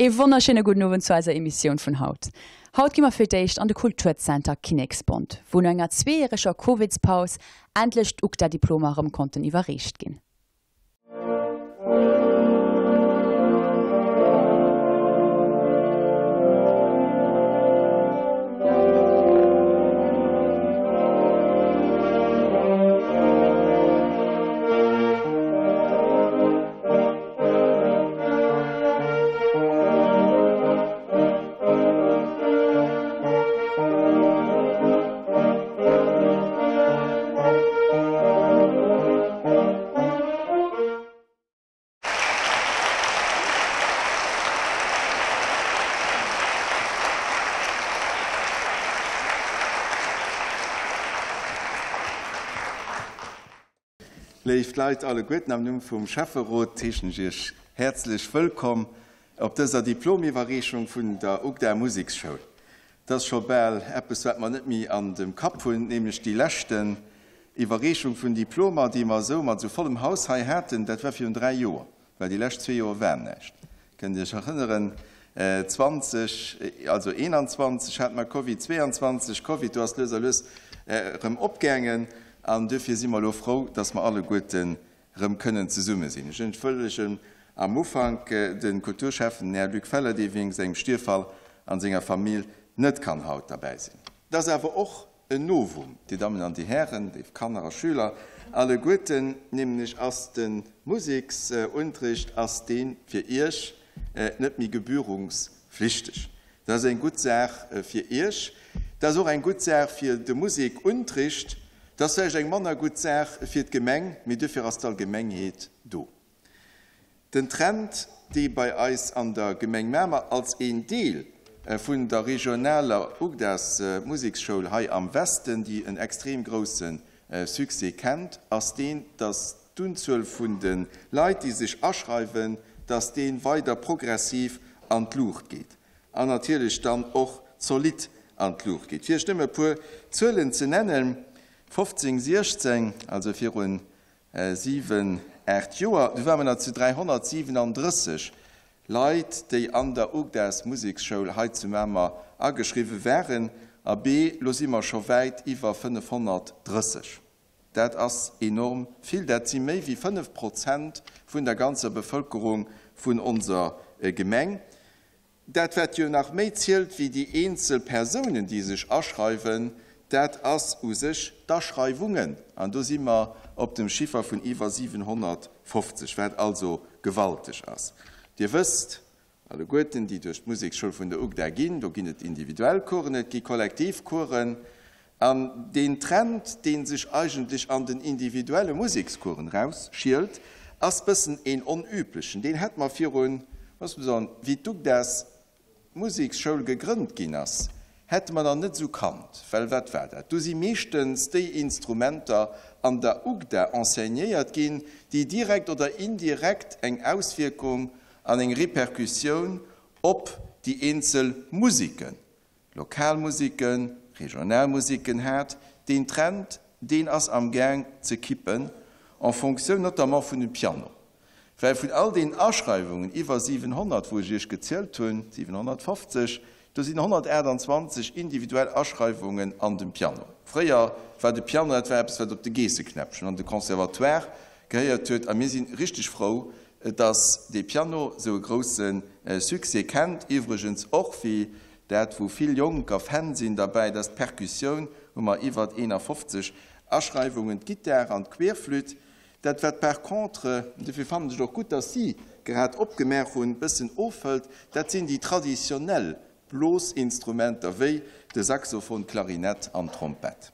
Ee wonnerschéine gudden Owend zu eiser Emissioun vun haut. Haut gi mer fir d'éischt an de Kulturzenter Kinneksbond, wou no enger zweejäreger Covidspaus endlech d'UGDA-Diplomer erëm konnten iwwerreecht ginn. Léif Leit alleguerten, am Numm vum Schäfferot heeschen ech Iech häerzlech wëllkomm op dëser Diplomiwwerreechung vun der UGDA Museksschoul. Et ass scho bal eppes, wat mer net méi an dem Kapp hunn, nämlech déi leschten Iwwerreechung vun Diplomer, déi mer esou mat esou vollem Haus hei haten, dat war virun dräi Joer, well déi lescht zwee Joer war näischt. Kënnt Iech erënneren, 20, also 21 hate mer Covid, 22 Covid, do ass lues a lues erëm opgaangen. An duerfir si mer elo frou, dass mer alleguerten erëm kënnen zesumme sinn. Ech entschëllegen am Ufank de Kulturschäffen, den Här Luc Feller, dee wéinst engem Stierfall an senger Famill net kann haut derbäi sinn. Et ass awer och en Novum, Dir Dammen an Dir Hären, léif Kanner a Schüler alleguerten, nämlech ass de Museksunterricht ass dee fir Iech net méi gebührungsflichteg. Dat ass eng gutt Saach fir Iech. Dat ass och eng gutt Saach fir de Musekunterricht. Dat ass vläicht eng manner gutt Saach fir d'Gemeng, mee duerfir ass d'Allgemengheet do. Den Trend, dee bei eis an der Gemeng Mamer als een Deel vun der regionaler UGDAS-Museksschoul hei am Westen, déi en extrem grousse Succès kennt, ass deen, dass d'Unzuel vun de Leit, déi sech aschreiwen, dass dee weider progressiv an d'Luucht geet an natierlech dann och zolidd an d'Luucht geet. Fir Iech nëmme e puer Zuelen ze nennen, 15, 16, also virun 7, 8 Joer, du ware mer nach zu 337 Leit, déi an der UGDAS Museksschoul hei zu Mamer ageschriwwen waren. Abee, lo si mer scho wäit iwwer 530. Dat ass enorm vill. Dat si méi wéi 5 Prozent vun der ganzer Bevëlkerung vun onser Gemeng. Dat wat jo nach méi zielt wéi déi eenzel Persounen, déi sech aschreiwen, dat ass u sech d'Aschreiwungen. An do si mer op dem Chiffer vun iwwer 750, wat also gewalteg ass. Dir wësst alleguerten, déi duerch d'Museksschoul vun der UGDA ginn, do ginn et individuell Coursen, et gi kollektiv Coursen. An deen Trend, dee sech eigentlech an den individuelle Musekscoursen rausschielt, ass bëssen een onüblechen. Deen hätt mer virun, muss mer soen, wéi d'UGDAS Museksschoul gegrënnt ginn ass, hätte mer nach net esou kannt. Well wat war dat? Do si meeschtens déi Instrumenter an der UGDA enseignéiert ginn, déi direkt oder indirekt eng Auswierkung an eng Répercussioun op déi eenzel Musiken Lokalmusiken, Regionalmusiken hat. Deen Trend, deen ass am Gaang ze kippen, en fonction notamment vun dem Piano. Well vun all deenen Aschreiwungen, iwwer 700, wou ech Iech gezielt hunn, 750, do sinn 128 individuell Aschreiwungen an dem Piano. Fréier war de Piano, dat war eppes, wat op de Geesseknäppchen an de Conservatoire gehéiert huet. A mir si richteg frou, dass dee Piano sou e grousse Succès kennt, iwwregens och wéi dat wou vill Jonker Fan sinn derbäi, dat ass d'Percussioun, hu mer iwwert 51 Aschreiwungen, d'Gittar an d'Querflütt. Dat wat par contre, an dofir fannen ech et och gutt, dass si grad opgemaach hunn, bëssen ofhëlt, dat sinn déi traditionell Blosinstrumenter wéi de Saxophon, d'Klarinett an d'Trompett.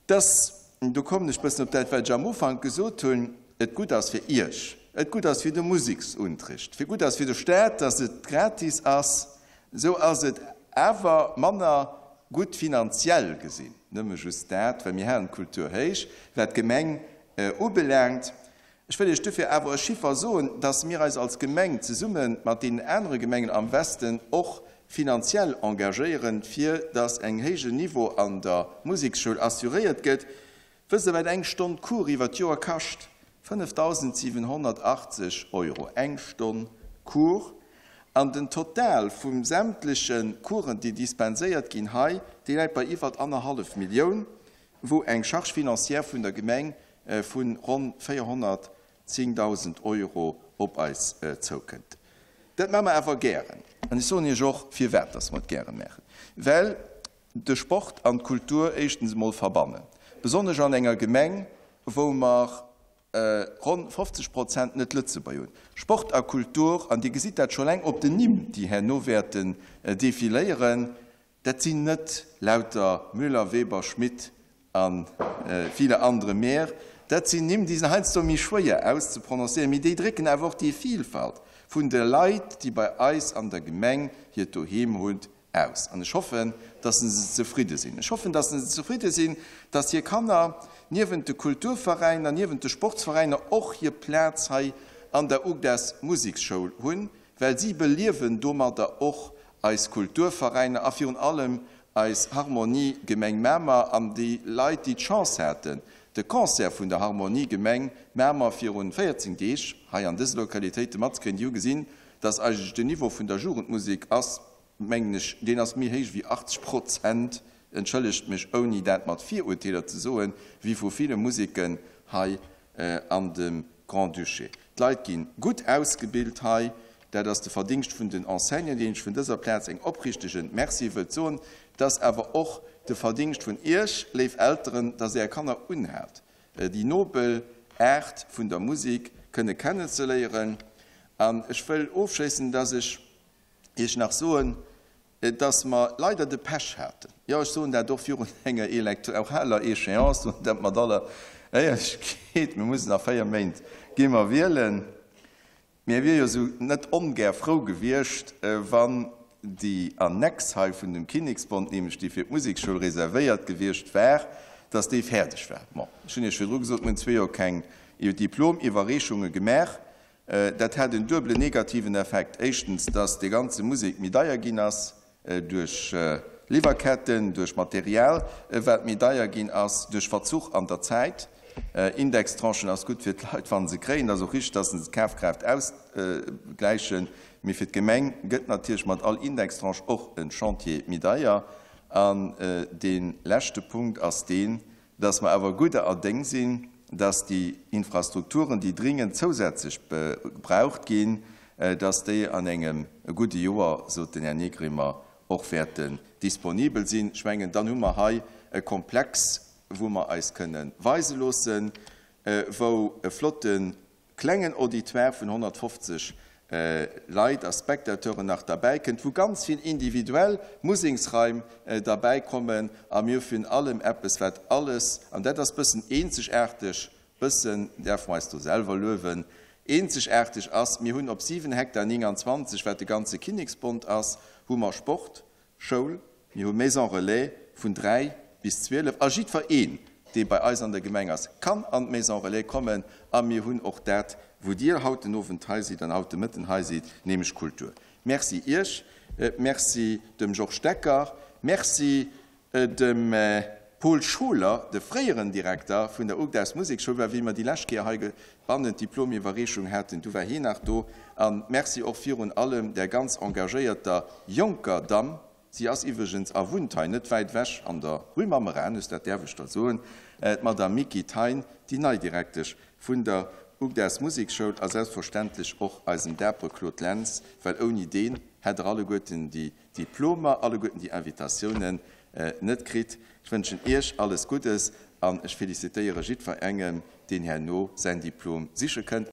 Dass, do kommen ech bëssen op dat, wat ech am Ufank gesot hunn, et gutt ass fir Iech, et gutt ass fir de Museksunterricht, fir gutt ass fir de Staat, dass et gratis ass, esou ass et awer manner gutt finanziell gesinn, nëmme just dat, well mir halen d'Kultur héich, wat d'Gemeng ubelaangt. Ech wëll Iech dofir awer e Chiffer soen, dass mir eis als Gemeng zesumme mat deenen anere Gemengen am Westen och finanziell engagéieren, fir dass eng héijen Niveau an der Museksschoul assuréiert gëtt. Wësst Der, wat eng Stonn Cours iwwer d'Joer kascht? 5.780 Euro eng Stonn Cours. An den Total vu sämtleche Coursen, déi dispenséiert ginn hei, dee läit bei iwwert annerhallef Millioun, wou eng Charge financière vun der Gemeng vu ronn 410.000 Euro op eis zoukënnt. Dat maache mer awer gären. An ech soen Iech och, firwat dass mer et gäre maachen, Well de Sport an d'Kultur éischtens emol verbannen, besonnesch an enger Gemeng, wou mer ronn 50 Prozent Net-Lëtzebuerger hunn. Sport a Kultur, an Dir gesitt dat scho eleng op den Nimm, déi herno wäerten defiléieren, dat sinn net lauter Müller, Weber, Schmit a viele andere mehr, dat sinn Nimm, déi sinn heiansdo méi schwéier auszeprononcéieren, mee déi drécken awer och déi Vielfalt vun de Leit, déi bei eis an der Gemeng hiert Doheem hunn, aus. An ech hoffen, dass se zefridde sinn. Ech hoffen, dass se zefridde sinn, dass hir Kanner niewent de Kulturveräiner, niewent de Sportsveräiner och hir Plaz hei an der UGDAS Museksschoul hunn, well si beliewen domadder och eis Kulturveräiner a virun allem eis Harmonie Gemeng Mamer an déi Leit, déi d'Chance haten, de Concert vun der Harmonie Gemeng Mamer virun 14 Deeg hei an dëse Lokalitéite matzekréien, déi hu gesinn, dass eigentlech den Niveau vun der Jugendmusek ass, mengen ech, deen ass méi héich wéi 80 Prozent, entschëllegt mech, ouni dat mat Virurteeler ze soen, wéi vu ville Museken hei an dem Grand-Duché. D'Leit gi gutt ausgebilt hei. Dat ass de Verdingscht vun den Enseignanten, deenen ech vun dëser Plaz eng oprichtege Merci wëllt soen. Et ass awer och de Verdingscht vun Iech, léif Elteren, dass Är Kanner unhaalt, déi nobel Aart vun der Musek kënne kennenzeléieren. An ech wëll ofschléissen, dass ech Iech nach soen, dass mer leider de Pech haten, jo, ech soen dat och virun enger elektoraler Échéance, soen dat mat aller Éierlechkeet, mir mussen a 4 Méint gi mer wielen, mir wier jo esou net ongär frou gewiescht, wann déi Annex hei vun dem Kinneksbond, nämlech déi fir d'Musekschoul reservéiert gewiescht war, dass déi fäerdeg war. Bon, ech hunn Iech virdru gesot, mir hunn zwee Joer keng Diplomiwwerreechunge gemaach. Dat hat en duebelen negativen Effekt, éischtens, dass déi ganze Musek méi deier ginn ass duerch Liwwerketten, duerch Material, wat méi deier ginn ass, duerch Verzuch an der Zäit. Indextranchen ass gutt fir d'Leit, wa se kréien. Et ass och richtig, dass se d'Kafkraaft ausgläichen. Mee fir d'Gemeng gëtt natierlech mat all Indextranche och e Chantier méi deier. An dee leschte Punkt ass deen, dass mer awer gudder a Déng sinn, dass déi Infrastrukturen, déi dringend zousätzlech gebraucht ginn, dass déi an engem gudde Joer, sot den Här Negri mer, och wäerten disponibel sinn. Ech mengen, dann hu mer hei e Komplex, wou mer eis kënne weise loossen, wou e flotte klengen Auditoire vun 150 Leit a Spectateuren nach derbäi kënnt, wou ganz vill individuell Museksraim derbäi kommen a mir hu virun allem eppes, wat alles, an dat ass bëssen eenzegaarteg, bëssen däerfe mer eis do selwer luewen, eenzegaarteg ass, mir hunn op 7 Hektar 29, wat de ganze Kinneksbond ass, hu mer Sport, Schoul, mir hu Maison Relais vun 3 bis 12 a jiddwer een, dee bei eis an der Gemeng ass, kann an d'Maison Relais kommen a mir hunn och dat, wou Dir haut den Owend hei sidd an haut de Mëtten hei sidd, nämlech Kultur. Merci Iech, Merci dem Georges Decker, Merci dem Paul Scholer, de fréieren Direkter vun der UGDAS Musekschoul, well wéi mer déi lescht Kéier hei bannen d'Diplomiwwerreechung haten, du war hien nach do. A Merci och virun allem där ganz engagéierter jonker Damm, si ass iwwregens a wunnt hei net wäit ewech an der Rue Mameranus, dat däerf ech der soen, d'Madame Micky Thein, déi nei Direktesch vun der UGDAS Musekschoul a selbstverständlech och eisem dapere Claude Lentz, well ouni deen hätt Der alleguerten déi Diplomer, alleguerten déi Invitatiounen net kritt. Ech wënschen Iech alles Guddes an ech felicitéiere jiddwerengem, deen herno säin Diplom siche kënnt.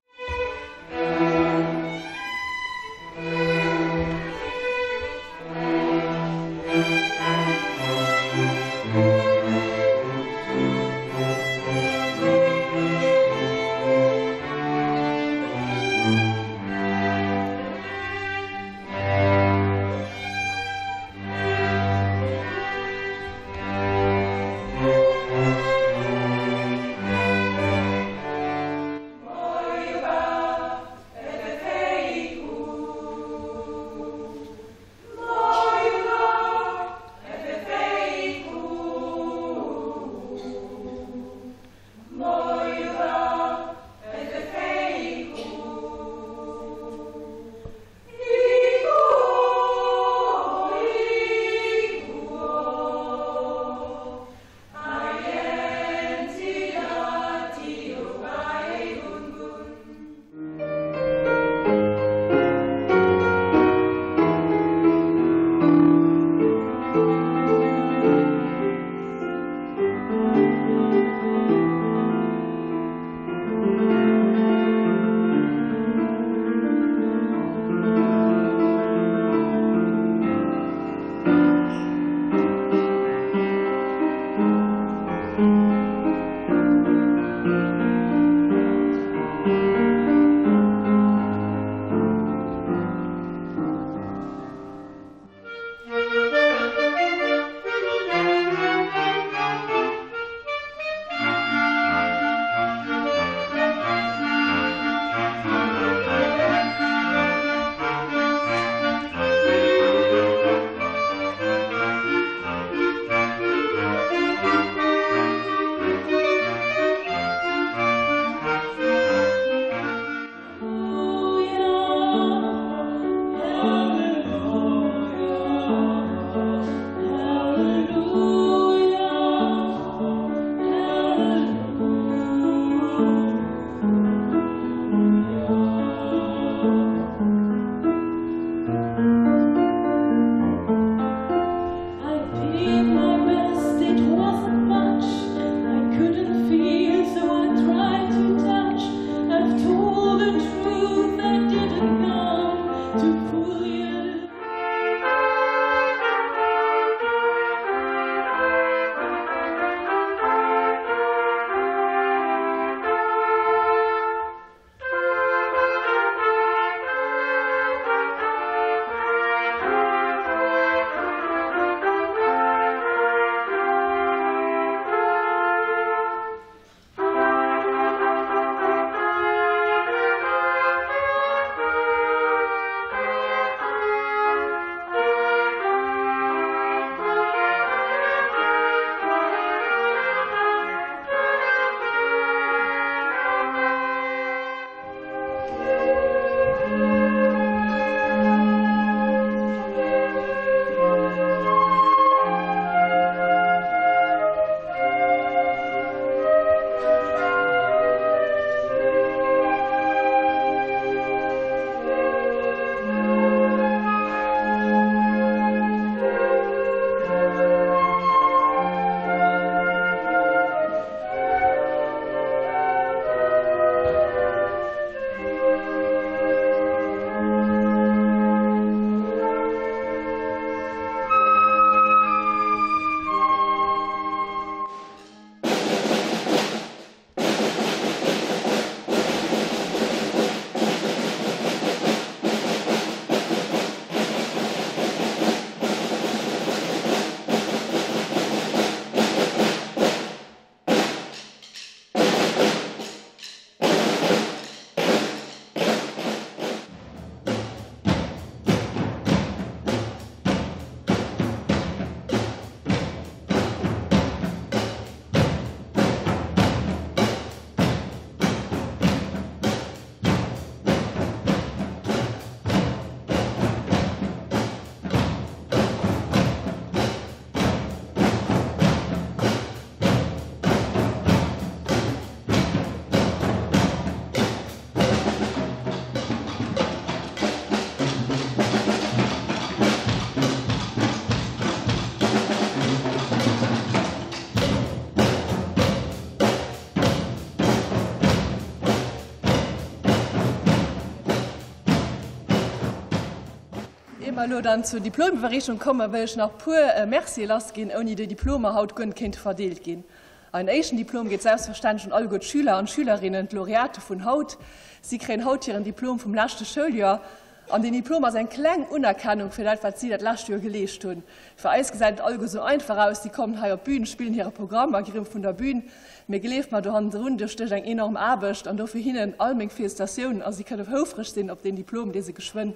Ier mer elo dann zur Diplomiwwerreechung kommen, wëll ech nach puer Mercië lassginn, ouni déi Diplomer haut guer net kéinte verdeelt ginn. Ein éischten Diplom geet selbstverständlech un alleguer d'Schüler an d'Schülerinnen, d'Laureate vun haut. Si kréien haut hiren Diplom vum leschte Schouljoer. An deen Diplom ass eng kleng Unerkennung fir dat, wat si dat lescht Joer geleescht hunn. Fir eis gesäit et alleguer esou einfach aus, si kommen hei op d'Bün, spillen hire Programm a gi rëm vun der Bün. Mee gleeft mer, do hannendrun, do stécht eng enorm Aarbecht. An dofir hinnen all meng Félicitatiounen a si kënne houfreg sinn op deen Diplom, dee se geschwënn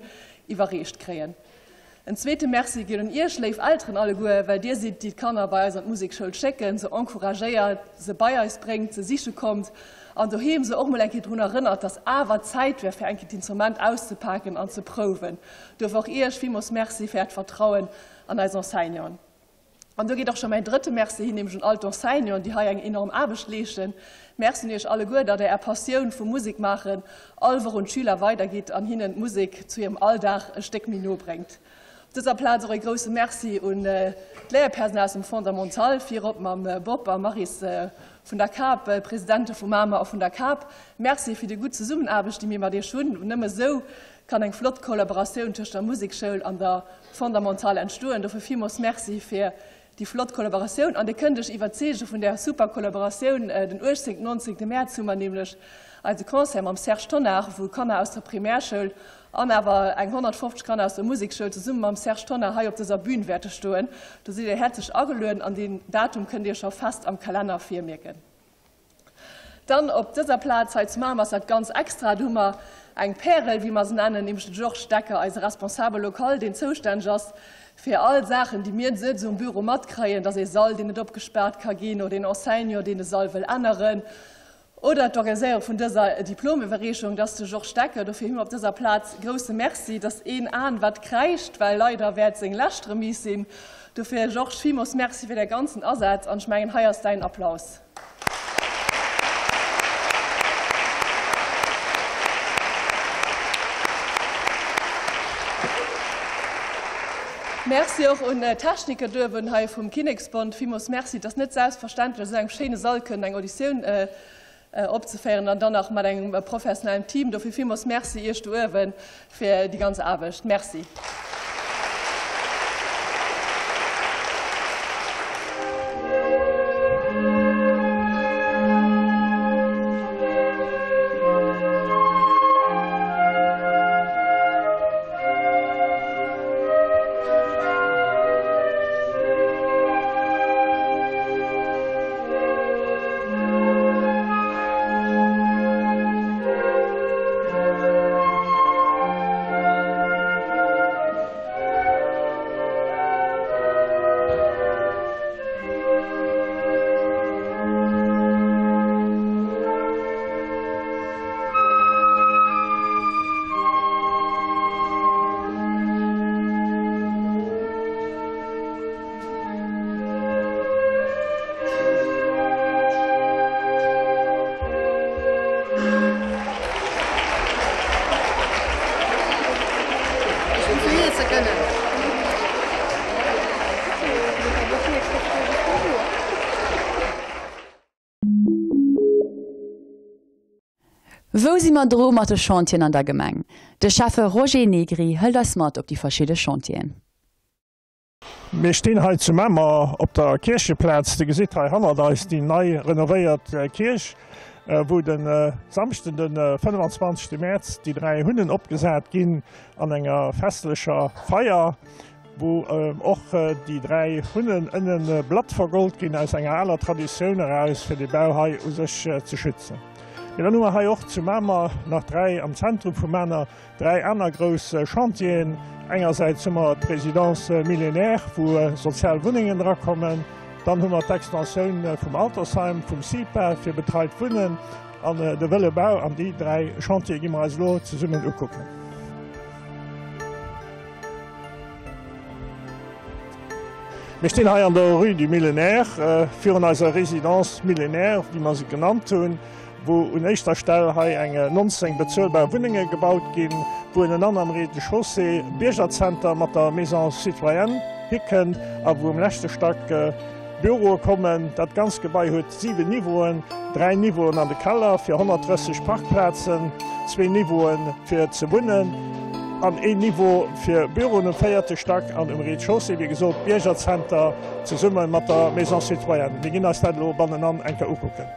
iwwerreecht kréien. En zweete Merci geet un Iech, léif Elteren alleguer, well Dir sidd, déi d'Kanner bei eis an d'Musekschoul schécken, se encouragéiert, se bei eis bréngt, se siche kommt an doheem se och mol eng Kéier drun erënnert, dass awer Zäit wär, fir eng Kéier d'Instrument auszepaken an ze prouwen. Duerfir och Iech villmools Merci fir Äert Vertrauen an eis Enseignanten. An do geet och scho mäin drëtte Merci hin, nämlech un all d'Enseignanten, déi hei eng enorm Aarbecht leeschten. Merci un Iech alleguer, datt Der Är Passioun vum Musekmaachen all Woch un d'Schüler weidergitt an hinnen d'Musek zu hirem Alldag e Stéck méi no bréngt. Op dëser Plaz och e grousse Merci un d'Léierpersonal aus dem Fondamental, virop mam Bob a Maryse vun der CAP, Presidente vu Mamer a vun der CAP. Merci fir déi gutt Zesummenaarbecht, déi mir mat Iech hunn. Nëmme esou kann eng flott Kollaboratioun tëscht der Musekschoul an der Fondamental entstoen. Dofir villmools Merci fir déi flott Kollaboratioun. An Dir kënnt Iech iwwerzeege vun där super Kollaboratioun. Den 18., 19. Mäerz hu mer nämlech eise Concert mam Serge Tonnar, wou Kanner aus der Primärschoul an awer eng 150 Kanner aus der Musekschoul zesumme mam Serge Tonnar hei op dëser Bühn wäerte stoen. Do sidd Dir häerzlech agelueden an deen Datum kënnt Dir scho fest am Kalenner virmierken. Dann op dëser Plaz hei zu Mamer ass dat ganz extra. Do hu mer eng Pärel, wéi mer se nennen, nämlech de Georges Decker, eise Responsable local, deen zoustänneg ass fir all Saachen, déi mir net esou um Büro matkréien, dass ee Sall, deen net opgespaart ka ginn, oder een Enseignant, deen de Sall wëll änneren, oder d'Organiséierung vun dëser Diplomiwwerreechung. Dass de Georges Decker, dofir him op dëser Plaz grousse Merci, dass een Aen wat kräischt, well leider wäert seng lescht Remise sinn. Dofir Georges, villmools Merci fir däi ganzen Asaz an ech mengen, hei ass däin Applaus. Merci och un d'Techniker duerwen hei vum Kinneksbond. Villmools Merci. Et ass net selbstverständlech, a sou engem schéine Sall kënnen eng Auditioun opzeféieren an dann nach mat engem professionellen Team. Dofir villmools Merci Iech do uewen fir déi ganz Aarbecht. Merci. Wou si mer dru mat de Chantieren an der Gemeng? De Schäffe Roger Negri hëlt eis mat op déi verschidde Chantieren. Mir stinn hei zu Mamer op der Kiercheplaz. Dir gesitt hei hannert eis déi nei renovéiert Kierch, wou de Samschden, de 25 Mäerz, déi 3 Hunnen opgesat ginn an enger festlecher Feier, wou och déi 3 Hunnen ënne blattvergollt ginn, aus enger aler Traditioun eraus, fir de Bau hei u sech ze schützen. Mee dann hu mer hei och zu Mamer nach 3 am Zentrum vu Mamer 3 aner grouss Chantieren. Engersäits hu mer d'Résidence Millénaire, wou sozial Wunnengen drakommen. Dann hu mer d'Extensioun vum Altersheim, vum CIPA fir betreit Wunnen an de Wëlle Bau. An déi 3 Chantiere gi mer eis elo zesummen ukucken. Mir stinn hei an der Rue du Millénaire virun eiser Résidence Millénaire, wéi mer se genannt hunn. wou un éischter Stell hei eng 19 bezuelbar Wunnenge gebaut ginn, wou ënnenan am Rez-de-chaussée Biergerzenter mat der Maison citoyenne hikënnt a wou um leschte Stack Büroe kommen. Dat ganzt Gebai huet 7 Niveauen, 3 Niveauen an de Keller fir 130 Parkplazen, zwee Niveaue fir ze wunnen. an een Niveau fir Büroen um véierte Stack an um Rez-de-chaussée, wéi gesot, Biergerzenter zesumme mat der Maison citoyenne. Mir ginn eis dat elo bannenan eng Kéier ukucken.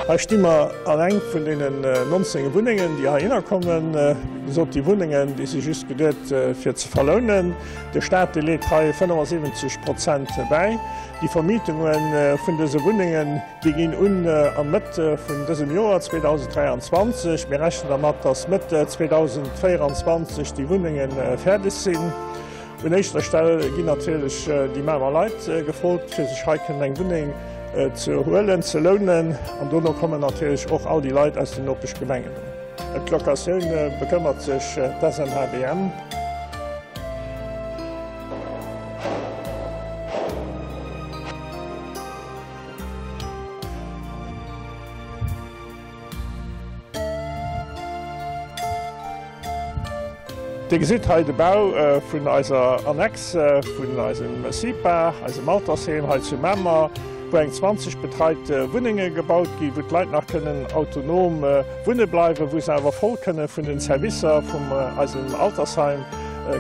Hei sti mer an eng vun deenen 19 Wunnengen, déi heihinner kommen. Wéi gesot, déi Wunnengen, déi si just geduet fir ze verlounen. De Staat, dee leet hei 75 Prozent bäi. Déi Vermietunge vun dëse Wunnengen, Déi ginn un a Mëtt vun dësem Joer 2023. Mir rechnen dermat, datt Mëtt 2024 déi Wunnenge fäerdeg sinn. Un éischter Stell ginn natierlech déi Mamer Leit gefrot, fir sech hei kënnen eng Wunneng ze huelen, ze lounen. An dono kommen natierlech och all déi Leit aus den Nopeschgemengen. Ëm d'Locatioun bekëmmert sech d'SNHBM. Dir gesitt hei de Bau vun eiser Annexe vun eisem CIPA, eisem Altersheem hei zu Mamer, wou eng 20 betreit Wunnenge gebaut ginn, wou d'Leit nach kënnen autonom wunne bleiwen, wou se awer voll kënne vun den Servicer vum eisem Altersheim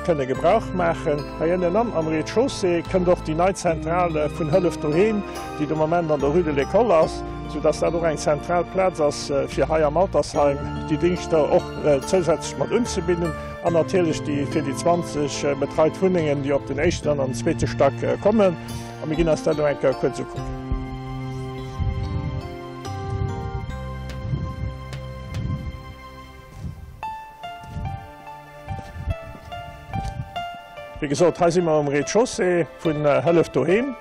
kënne Gebrauch maachen. Hei ënnenan am Rez-de-chaussée kënnt och déi nei Zentrale vun Hëllef Doheem, déi de Moment an der Rue de l'École ass, soudass dat och eng zentral Plaz ass, fir hei am Altersheim déi Dingschter och zousätzlech mat unzebidden an natierlech déi fir déi 20 betreit Wunnengen, déi op den éischten an an den zweete Stack kommen. A mir ginn eis dat elo eng Kéier kuerz ukucken. Wéi gesot, hei si mer um Rez-de-chaussée vun Hëllef Doheem.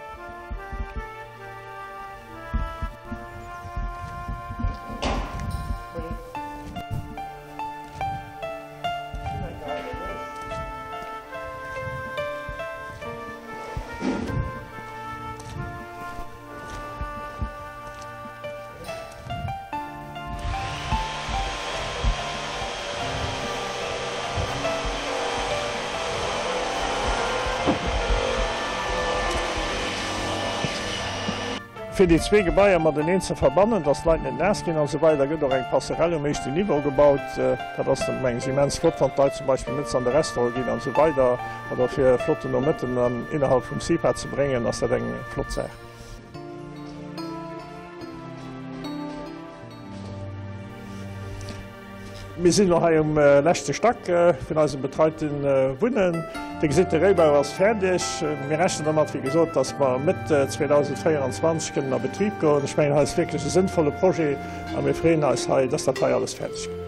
Fir déi zwee Gebaier mateneen ze verbannen, dass d'Leit net naass ginn an esou weider, gëtt och eng Passerelle um éischten Niveau gebaut. Dat ass, mengen ech, immens flott, wann d'Leit zum Beispill mëttes an de Restaurant ginn an esou weider oder fir e flotten Nomëtten innerhalb vum CIPA ze bréngen, ass dat eng flott Saach. Mir sinn elo hei um leschte Stack vun eisem betreite Wunnen. Dir gesitt, de Réibau ass fäerdeg. Mir rechnen dermat, wéi gesot, dass mer Mëtt 2024 kënnen a Betrib goen. Ech mengen, hei ass wierklech e sënnvolle Projet a mir freeën eis hei, dass dat hei alles fäerdeg gëtt.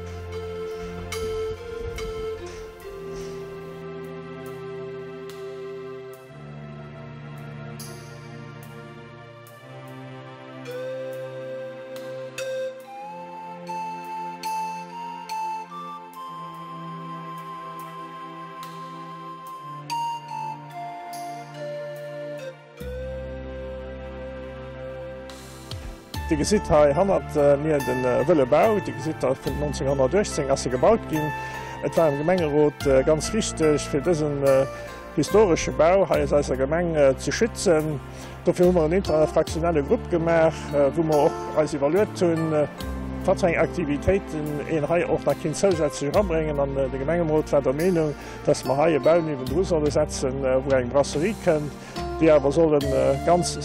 Dir gesitt hei hannert mir de wëlle Bau. Dir gesitt dat vun 1918 ass e gebaut ginn. Et war dem Gemengerot ganz wichteg, fir dësen historesche Bau hei aus eiser Gemeng ze schützen. Dofir hu mer en interfraktionelle Grupp gemaach, wou mer och eis iwwerluet hunn, wat fir eng Aktivitéiten een hei och nach kéint zousätzlech erabréngen. An de Gemengerot war der Meenung, dass mer hei e Bau niewendru solle setzen, wou eng Brasserie kënnt, déi awer soll e ganz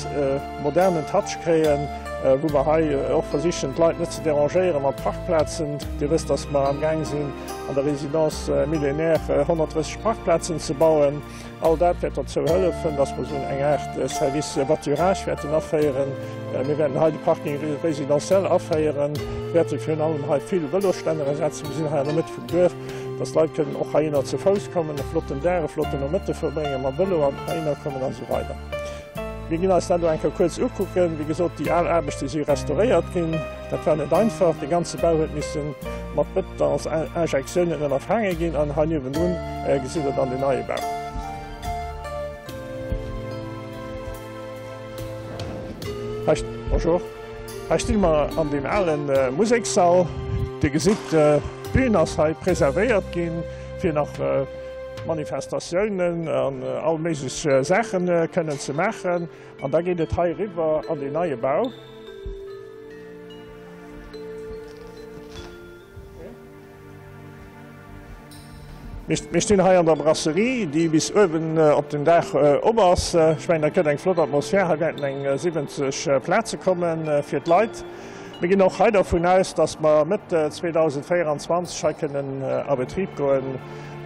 modernen Touch kréien, wou mer hei och versichen, d'Leit net ze derangéiere mat Parkplazen. Dir wësst, dass mer amgaang sinn, an der Résidence Millénaire 130 Parkplazen ze bauen. All dat wäert dozou hëllefen, dass mer esou eng Aart Service Voiturage wäerten aféieren. Mir wäerten hei de Parking résidentiel aféieren, wäerte virun allem hei vill Vëlosstännere setzen. Mir sinn hei an der Mëtt vum Duerf, dass d'Leit kënnen och heihinner ze Fouss kommen, e flotten Dag, e flotten Nomëtte verbréngen, mam Vëlo an heihinner kommen an esou weider. Mir ginn eis dat elo eng Kéier kuerz ukucken. Wéi gesot, déi al Aarbechte si restauréiert ginn. Dat war net einfach. De ganze Bau huet misse mat Bëtonsinjektiounen ënnerfaange ginn an hei niewendrun gesitt Der dann den neie Bau. Hei, bonjour. Hei sti mer an deem ale Musekssall. Dir gesitt, d'Bün ass hei preservéiert ginn, fir nach Manifestatiounen an all méiglech Saache kënnen ze maachen. An da geet et hei eriwwer an deen neie Bau. Mir stinn hei an der Brasserie, déi bis uewen op den Daach op ass. Ech mengen, dat gëtt eng flott Atmosphär. Hei wäerten eng 70 Plaze komme fir d'Leit. Mir ginn och hei dervun aus, datt mer Mëtt 2024 hei kënnen a Betrib goe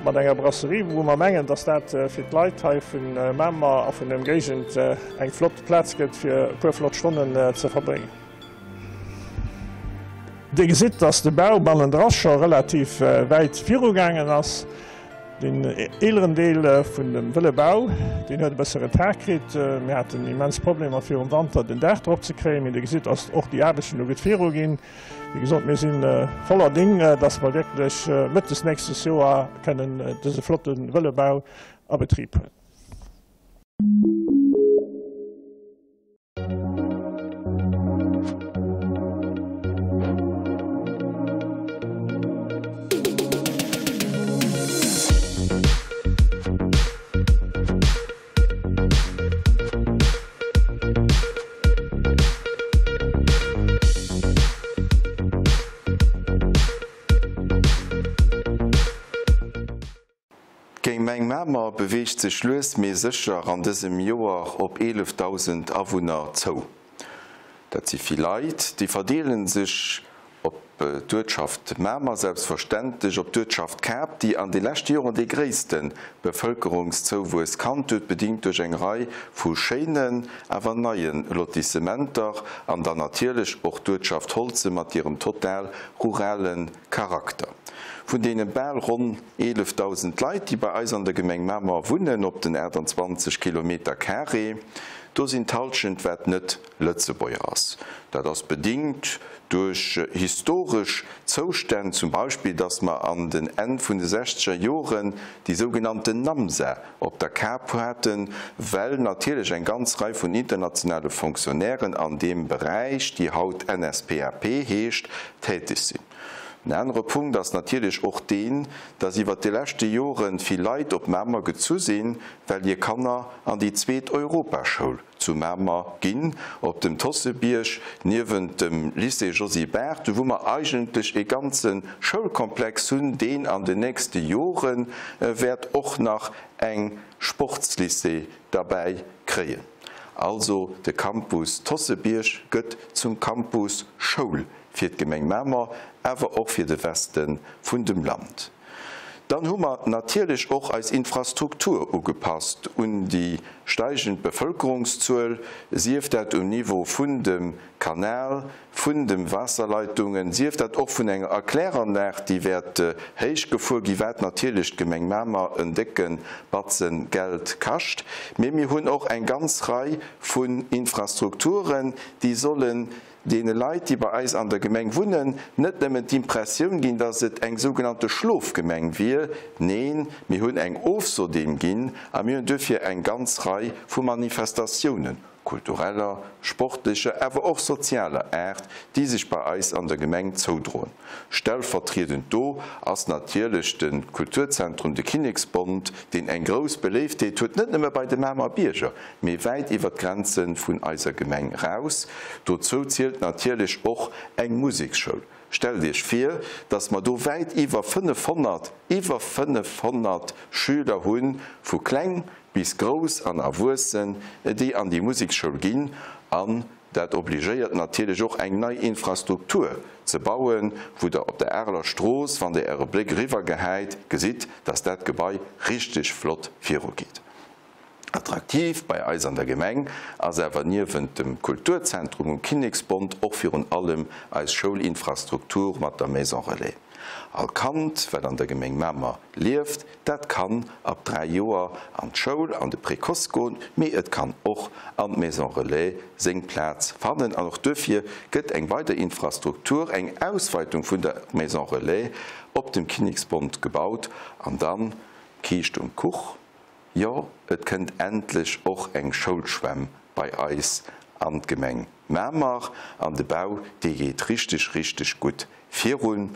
mat enger Brasserie, wou mer mengen, datt dat fir d'Leit hei vu Mamer a vun der Ëmgéigend eng flott Plaz gëtt, fir e puer flott Stonnen ze verbréngen. Dir gesitt, dass de Bau bannendra scho relativ wäit virugaangen ass. Deen eeleren Deel vun dem wëlle Bau, deen huet e bësse Retard kritt. Mir haten immens Problemer virum Wanter den Daach drop ze kréien, mee Dir gesitt, dass och déi Aarbechten elo gutt viruginn. Wéi gesot, mir si voller Ding, dass mer wierklech mëttes nächstes Joer kënnen dëse flotte wëlle Bau a Betrib huelen. D'Gemeng Mamer beweegt sech lues mee sécher an dësem Joer op 11.000 Awunner zou. Dat si vill Leit, déi verdeele sech op d'Uertschaft Mamer, selbstverständlech op d'Uertschaft Kap, déi an de leschte Joren dee gréisste Bevëlkerungszouwuess kannt huet, bedingt duerch eng Rei vu schéinen, awer neie Lotissementer, an dann natierlech och d'Uertschaft Holzem mat hirem total rurale Charakter. Vun deene bal ronn 11.000 Leit, déi bei eis an der Gemeng Mamer wunnen, op den 28 Kilometer carré, do sinn d'Halschent wat net Lëtzebuerger ass. Dat ass bedingt duerch historesch Zoustänn, zum Beispill datt mer an den Enn vun de sechzeger Joren déi sougenannten NAMSA op der Kap haten, well natierlech eng ganz Rei vun internationale Fonctionnairen an deem Beräich, déi haut NSPAP heescht, täteg sinn. En anere Punkt ass natierlech och deen, dass iwwert déi leschte Jore vill Leit op Mamer gezu sinn, well hir Kanner an déi zweet Europaschoul zu Mamer ginn, op dem Tossebierg niewent dem Lycée Josy Barth, wou mer eigentlech e ganze Schoulkomplex hunn, deen an den nächste Jore wäert och nach eng Sportslycée derbäi kréien. Also de Campus Tossebierg gëtt zum Campus Schoul fir d'Gemeng Mamer, awer och fir de Weste vun dem Land. Dann hu mer natierlech och eis Infrastruktur ugepasst un déi steigend Bevëlkerungszuel, sief dat um Niveau vun dem Kanal, vun de Waasserleitungen, sief dat och vun enger Erkläranlag, déi wäert héich gefuer ginn, wat natierlech d'Gemeng Mamer en décke Batze Geld kascht. Mee mir hunn och eng ganz Rei vun Infrastrukturen, déi sollen deene Leit, déi bei eis an der Gemeng wunnen, net nëmmen d'Impressioun ginn, dass et eng sougenannte Schlofgemeng wier. Neen, mir hunn eng Ofsodem ginn a mir hunn duerfir eng ganz Rei vu Manifestatiounen, kultureller, sportlecher, awer och sozialer Aart, déi sech bei eis an der Gemeng zoudroen. Stellvertriedend do ass natierlech de Kulturzentrum De Kinneksbond, deen eng grouss Beléiftheet huet, net nëmme bei de Mamer Bierger, mee wäit iwwer d'Grenze vun eiser Gemeng raus. Dozou zielt natierlech och eng Museksschoul. Stellt Iech vir, dass mer do wäit iwwer 500, iwwer 500 Schüler hunn, vu kleng bis grouss an Erwuessen, déi an déi Museksschoul ginn. An dat obligéiert natierlech och eng nei Infrastruktur ze bauen, wou Der op der Areler Strooss, wann Der Äre Bléck eriwwergehäit, gesitt, dass dat Gebai richteg flott virugeet. Attraktiv bei eis an der Gemeng ass awer niewent dem Kulturzentrum um Kinneksbond och virun allem eis Schoulinfrastruktur mat der Maison Relais. All Kand, wat an der Gemeng Mamer lieft, dat kann ab 3 Joer an d'Schoul, an de Précoce goen, mee et kann och an d'Maison Relais seng Plaz fannen. An och duerfir gëtt eng weider Infrastruktur, eng Ausweitung vun der Maison Relais op dem Kinneksbond gebaut. An dann d'Kiischt um Kuch, Jo, et kënnt endlech och eng Schoulschwämm bei eis an d'Gemeng. Mamer an de Bau, dee geet richteg, richteg gutt virun.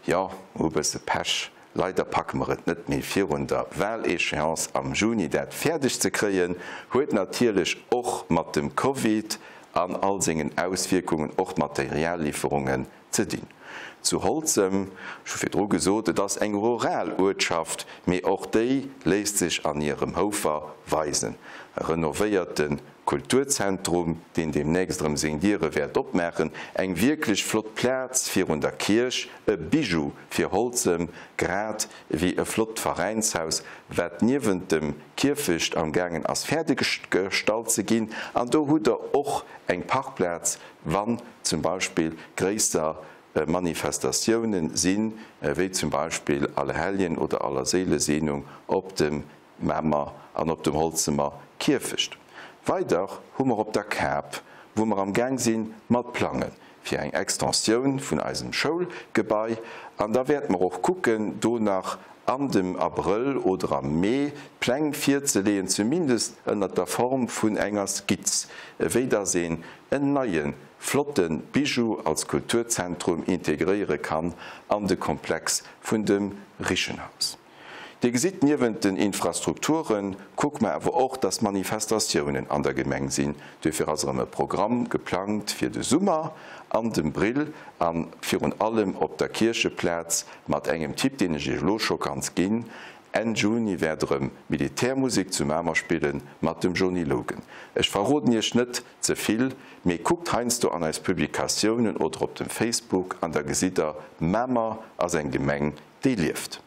Jo, mer hu bësse Pech, leider packe mer et net méi virun der Wahléchéance am Juni dat fäerdeg ze kréien. Huet natierlech och mat dem Covid an all sengen Auswierkungen, och Materialliferungen, ze dinn. Zu Holzem, ech hu virdru gesot, et ass eng rural Uertschaft, mee och déi léisst sech an hirem Houfer weisen. E renovéierte Kulturzentrum, deen deemnächst erëm seng Diere wäert opmaachen, eng wierklech flott Plaz virun der Kierch, e Bijou fir Holzem, grad ewéi e flott Veräinshaus, wat niewent dem Kierfecht am gaangen ass fäerdeggestallt ze ginn. An do hutt Der och eng Parkplaz, wann zum Beispill gréisser Manifestatiounen sinn, wéi zum Beispill Allerhelljen oder Allerséilesehnung op dem Mamer an op dem Holzemer Kierfecht. Weider hu mer op der Kap, wou mer am Gaang si mat plange fir eng Extensioun vun eisem Schoulgebai, an da wäerte mer och kucken, do nach an dem Abrëll oder am Mee d'Pläng virzeleeën, zumindest ënnert der Form vun enger Skizz, wéi dass een en neie flotte Bijou als Kulturzentrum integréiere kann an de Komplex vun dem Rischenhaus. Dir gesitt, niewent den Infrastrukture kucke mer awer och, dass Manifestatiounen an der Gemeng sinn. Duerfir ass erëm e Programm geplangt fir de Summer an dem Brill a virun allem op der Kiercheplaz mat engem Tipp, deen ech Iech elo scho kanns ginn, Enn Juni wäert erëm Militärmusek zu Mamer spille mat dem Joni Logan. Ech verroden Iech net ze vill, mee kuckt heiansdo an eis Publikatiounen oder op dem Facebook an da gesitt der, Mamer ass eng Gemeng, déi lieft.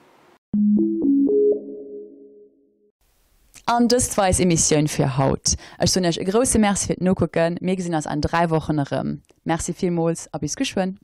An dëst war eis Emissioun fir haut. Ech soen iech e grousse Merci fir d'Nokucken. Mir gesinn eis an 3 Wochen erëm. Merci villmools a bis geschwënn.